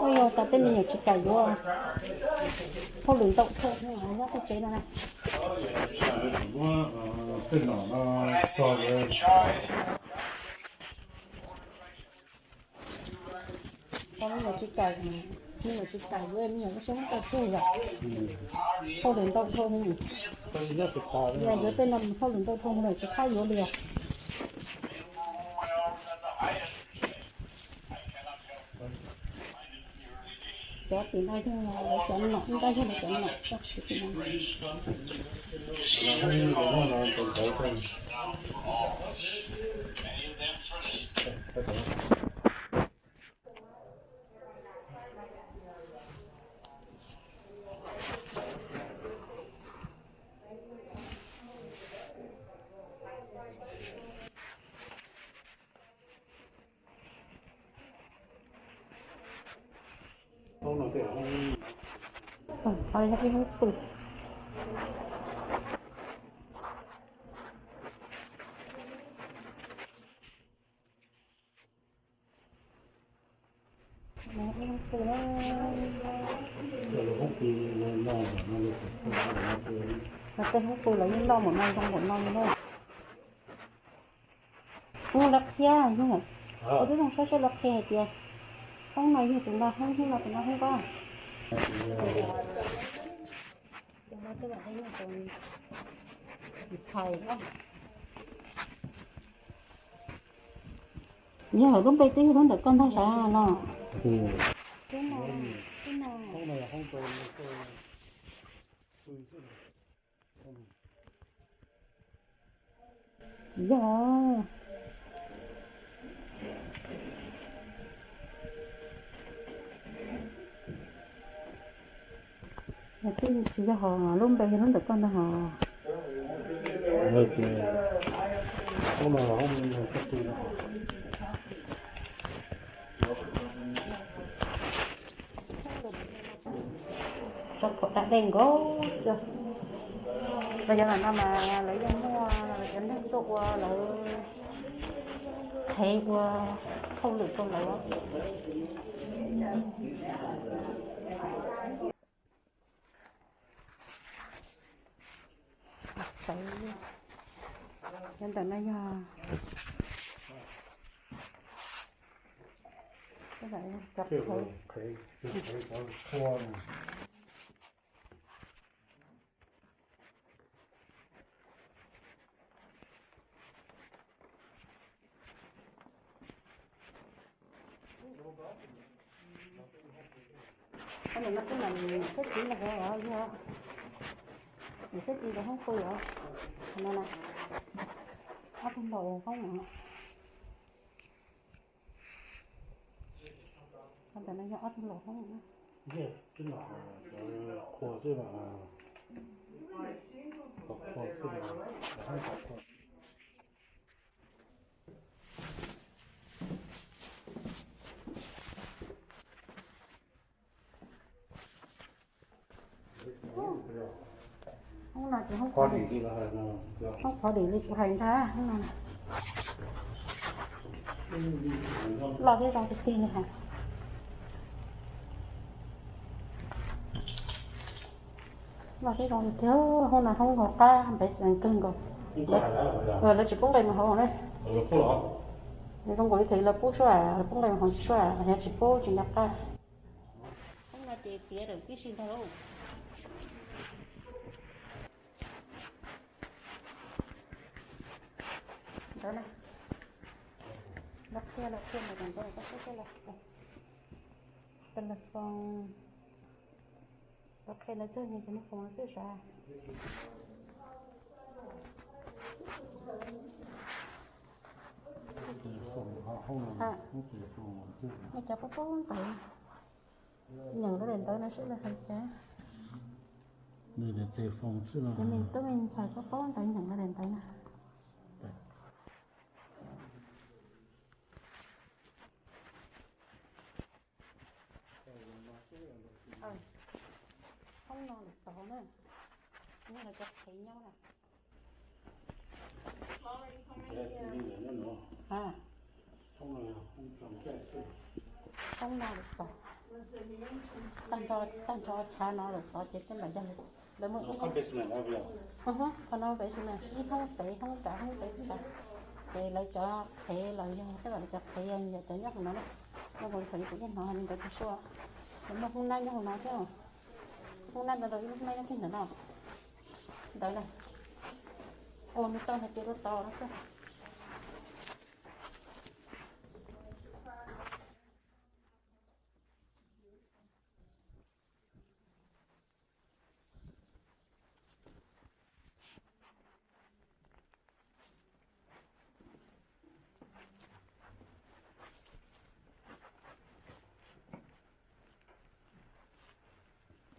Yog cov tej me nyuam tsis kam yuav hauj lwm ntau dhau nyob tej tsev no na. Cov me nyuam tsis kam, me nyuam tsis kam yuav, me nyuam lub siab muab tau tseg yom. Hauj lwm ntau dhau, yog yuav tej no hauj lwm ntau dhau lawm tsis txhob yuav li os. Cov tim no yog lawv cov nom, ib nrab yog lawv cov nom. Tej hoob pw lawv yeej loj npaum no zoo npaum no li na. Ub, lawv qhia yog, kuv twb zoo saib saib lawv qhia hais tias hoob no yog tus no hoob, hoob no tus no hoob ko. Ntxhais, yog lub npe twb yog lub ntawm koj ntag sav no. Tsis yog, tsis yog hos lub npe yog lub ntawm koj ntag hos. Tso pom da dej nkaus xwb. Los yog lam no mas lawv yeej muaj cov neeg tuaj ua lawv qhev ua hauj lwm rau lawv. Cov ntawm no yog cov qhev. Niam xwb txiv los yog, niam xwb txiv los hoob pw os. No na, ob tug laus hoob no. Ntawm no yog ob tug laus hoob. Qhua xwb, qhua xwb. Hoob no ces hoob phov dim li kuv hais ntag, hoob no loj thiab zoo tiag tiag li hos. Loj thiab zoo tiag tiag, hoob no hoob nkaus qab ntev kawg nkaus. Lawv tsis pub nqe mus hauv na. Zoo nkaus li thaum lawv pub suab, lawv pub nqe mus hauv tsis suab, yog tsis pub tsis nco qab. Hoob no ces tiav lawm tib si ntag lauj. Ntawd na, lawv qhia, lawv qhia ntawm ntawd koj saib saib lawv qhia. Telefon, lawv qhia lawv txog nyias cov me foos xwb sav. Nej cov pub pub ntawd, nyeem lawv daim ntawv no seb lawv hais cas. Cov me tub me ntxhais pub pub ntawd nyeem lawv daim ntawv no. Hoob no lawm tod na, no lawv cov qhev nyob na. Hoob no lawm tod. Tag nrho, tag nrho tshav no lawm tod ces tej mam yog lawv muaj ib, qhov no basement, ib hoob pem hoob nram hoob pem nram, ces lawv cov qhev los yog tej mam lawv cov qhev yog cov nyob hauv no na. Nyob hauv thaum ub kuv yeej hnov li ntawd tag suab. Lawv muaj hoob nab nyob hauv no thiab. Hoob nab ntawd rau ib lub hoob nab nyob kiag ntawm no. Ntawd na. Ua nws tau hais tias rau tod no xwb.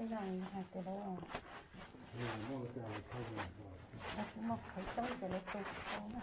Tej zaum hais tias lawv, lawv kuj muaj qhov tseeb ces lawv tu tau na.